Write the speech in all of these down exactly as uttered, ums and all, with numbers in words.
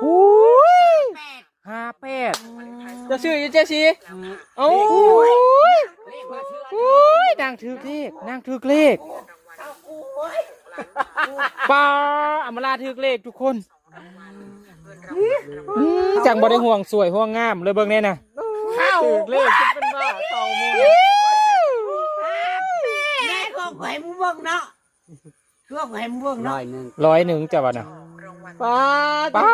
โอ้ย ห้าแปด จะซื้ออยู่เจซี เอ้า โอ้ย โอ้ย นางถือเลข นางถือเลข ป้า อำมาลาถือเลขทุกคน อืม จังบ่ได้ห่วงสวยห่วงงามเลยเบิ่งแน่น่ะ เข้า ถือเลขจะเป็นบ้า เข้าหมด แม่ของข่อยมึงเบิ่งเนาะ ช่วงให้มึงเบิ่งเนาะ ร้อยหนึ่ง ร้อยหนึ่งจ้ะวะน่ะ ป้า ป้า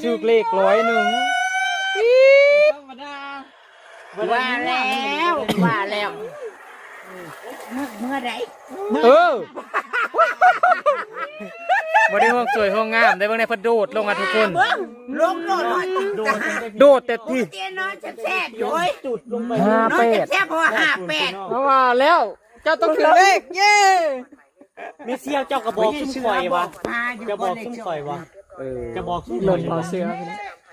ถือเลขร้อยหนึ่ง ถือเลขร้อยหนึ่ง ธรรมดา ว่าแล้ว ว่าแล้ว เมื่อ เมื่อใด เออ บ่ได้ห่วงสวยห่วงงามได้เบิ่งในเพิ่นโดดลงอ่ะทุกคน ลงโดดหน่อย โดดแต่ที่ เตียนอนแซ่บๆอยู่เฮ้ย จุดลงไป ห้าแปด นอนแซ่บๆเพราะว่าห้าแปด เพราะว่าแล้ว เจ้าต้องถือเลข เย้ ไม่เสี่ยวเจ้ากระบอกซุ่มข่อยวะ พาอยู่ กระบอกซุ่มข่อยวะ เออ กระบอกซุ่มข่อย เล่นเบาเสือ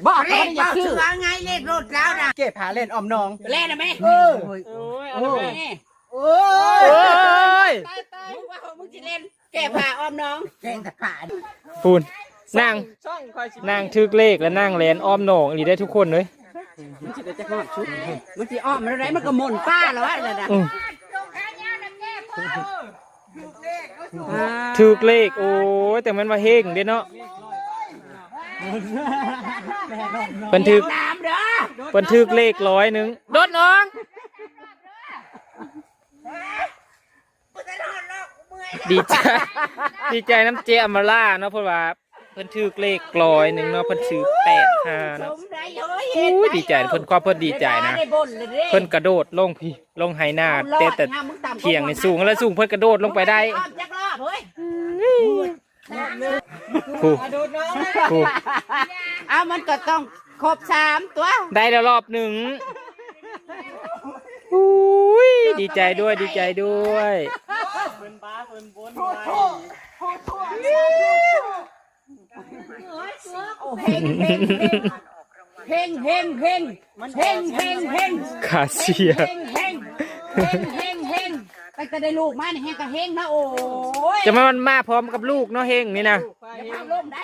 บ้า เลขเบาเสือไง เลขรถแล้วนะ เก็บหาเล่นออมน้อง เล่นนะแม่ เออ โอ้ย เอาละแม่ โอ้ย ตายตายว่ามึงจะเล่น แก้ผ้าอ้อมน้อง แก้ผ้า ปูน นาง ช่องคอยสิ นางถือเลขแล้วนางแล่นอ้อมน้องอีหลีได้ทุกคนเลย มันสิได้จักฮอดชุด มันสิอ้อมมันได้ มันก็หม่นป้าแล้ววะนั่นน่ะ อืม ถือเลข โอ้ย แต่มันว่าเฮงเด้เนาะ เพิ่นถือ ตามเด้อ เพิ่นถือเลขร้อยหนึ่ง โดดน้อง ดีใจ ดีใจน้ำเจ๊อำมาลาเนาะ เพราะว่าเพิ่นถือเลขร้อยหนึ่งเนาะ เพิ่นถือแปดห้าเนาะ สมได้เฮ้ย อู้ย ดีใจ เพิ่น ความเพิ่นดีใจนะ ได้บนเลยเด้ เพิ่นกระโดดลงพี้ ลงไฮนา เอารอด แต่ แต่ นะ มึงต่ำกว่า เถียงนี่สูง แล้วสูง เพิ่นกระโดดลงไปได้ อ้อมจักรอบเฮ้ย ผู้ ผู้ เอามันก็ต้องครบสามตัว ได้แล้วรอบหนึ่ง อุ้ย ดีใจด้วย ดีใจด้วย เฮงเฮงเฮงเฮง เฮงเฮงเฮงเฮงเฮงเฮงเฮง ขาเสีย เฮงเฮงเฮงเฮงเฮง ตั้งแต่ได้ลูกมานี่เฮงก็เฮงนะ โอ้ย จะมา มันมาพร้อมกับลูกเนาะ เฮงนี่นะ อย่าพาลมได้